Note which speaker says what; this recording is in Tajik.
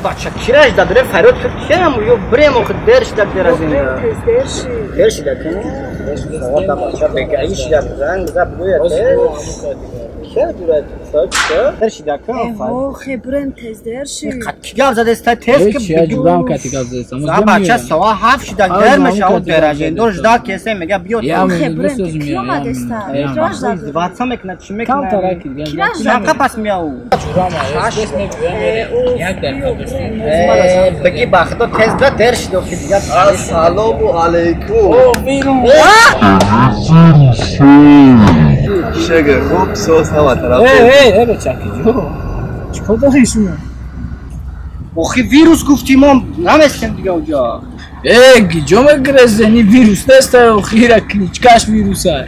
Speaker 1: Бача кираш да дре фарёд ки кем ё брем ох дерш да деразин.
Speaker 2: Тез дерши.
Speaker 1: Дерши да кем? Савата бача бегаиш да занг за буя те. Ке дурат сочка. Дерши да кем?
Speaker 2: Охе брем тез дерши.
Speaker 1: Қат гап задеста тез ки
Speaker 3: Чия ҷурам кати гап задеста.
Speaker 1: За бача сава ҳафт шуда гермеша у деражен. Дор жда кесе мега биё.
Speaker 2: Охе брем ки омадеста? Кираш да.
Speaker 1: Издеваться мекунад чӣ мекунад?
Speaker 3: Кам тараки дигар.
Speaker 2: Кираш да.
Speaker 1: Чанқа пас мияу?
Speaker 3: Як дақиқа дошт.
Speaker 1: Беги ба худо тез да дер шидо ки дигар.
Speaker 4: Ассалому алайкум.
Speaker 3: О, вирус.
Speaker 4: Шега хуб соз ҳама тараф.
Speaker 3: Эй, эй, эй, бача ки ҷо. Чикор дорӣ шумо?
Speaker 1: Охи вирус гуфтӣ мо наместем дига уҷо.
Speaker 3: Эй, ҷо мегирезени вирус нест, охира кличкаш вируса.